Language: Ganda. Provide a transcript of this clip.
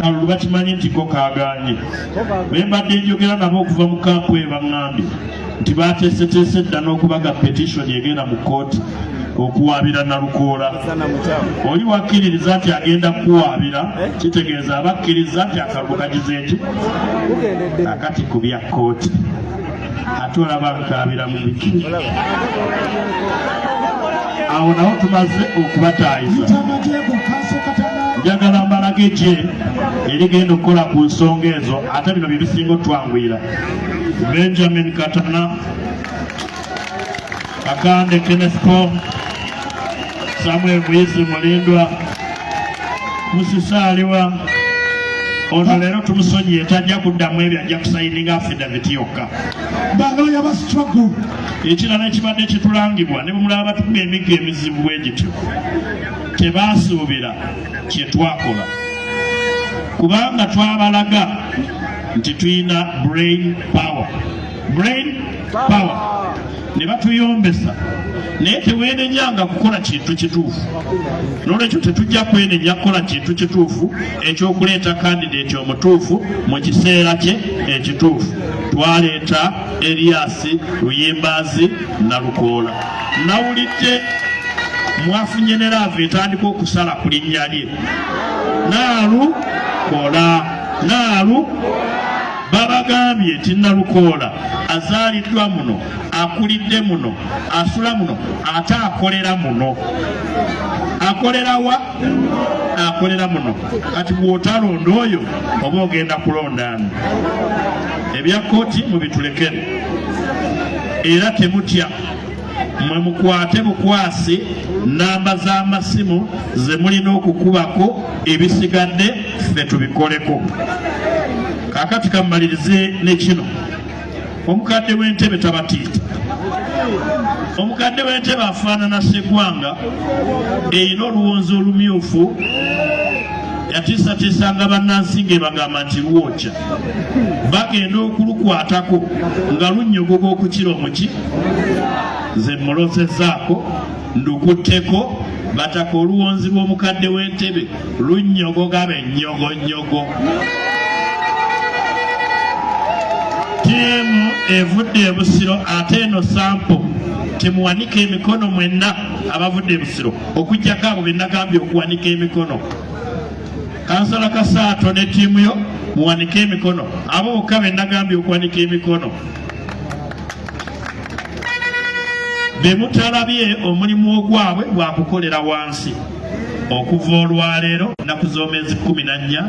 Akalulu bakimanyi nti ko kagaanye. Be mbadde njogera nabo okuva mu kampu eyo baŋŋambye nti bateeseteese dda n'okubaga petition egenda mu kkooti okuwaabira Nalukoola. Oli wakkiririza nti agenda kukuwaabira, kitegeeza abakkiriza nti akalulu kagize eki akati ku bya kkooti. Ate olaba nkaabira mu biki? Awo nawo tumaze okubataayiza. Njagala mbalage gye erigenda okukola ku nsonga ezo, ate bino bye bisinga otwanguyira. Benjamin Katana, Kakande Kenneth Paul, Samuel Muyizi Mulindwa, Musisa aliwa ono leero tumusonyiye, tajja kuddamu ebyo, ajja kusayininga affidavit yokka. Balooya ba struggle. Ekirala ekibadde kitulangibwa ne bwemulaba batukuba emiggo emizibu bwe gityo, tebaasuubira kye twakola, kubanga twabalaga nti tulina brain power, brain power, ne batuyombesa. Naye teweenenyanga kukola kintu kituufu. N'olwekyo tetujja kwenenya kukola kintu kituufu ekyokuleeta kandidate omutuufu mu kiseera kye ekituufu. Twaleeta Erias Luyimbazi Nalukoola. Nawulidde mwafunye ne laavu etandika okusala ku linnya lye Naalukola. Naalu babagambye nti Nalukoola azaaliddwa muno, akulidde muno, asula muno, ate akolera muno. Akolera wa? Akolera muno. Kati bw'otalonda oyo oba ogenda kulonda ani? Ebya kkooti mubitulekere, era temutya, mwe mukwate bukwasi namba z'amasimu ze mulina okukubako, ebisigadde ffe tubikoleko. Kaakati kammalirize ne kino. Omukadde w'entebe tabatiita. Omukadde w'entebe afaanana Sseggwanga erina oluwonzi olumyufu, yatiisatiisanga bannansi ng'ebagamba nti lwokya, bagenda okulukwatako nga lunnyogoga okukira omuki. Nze mmulozezzaako, ndukutteko bataka. Oluwonzi lw'omukadde w'entebe lunnyogoga bennyogonyogo. Ttiimu evudde e Busiro, ate eno sample. Temuwanika emikono mwenna abavudde e Busiro, okuggyako abo be nagambye okuwanika emikono. Kansala Kasaato ne ttiimu yo muwanike emikono, abo bokka be nagambye okuwanika emikono. Be mutalabye omulimu ogwabwe gwakukolera wansi okuva olwaleero, ennaku z'omwezi 14.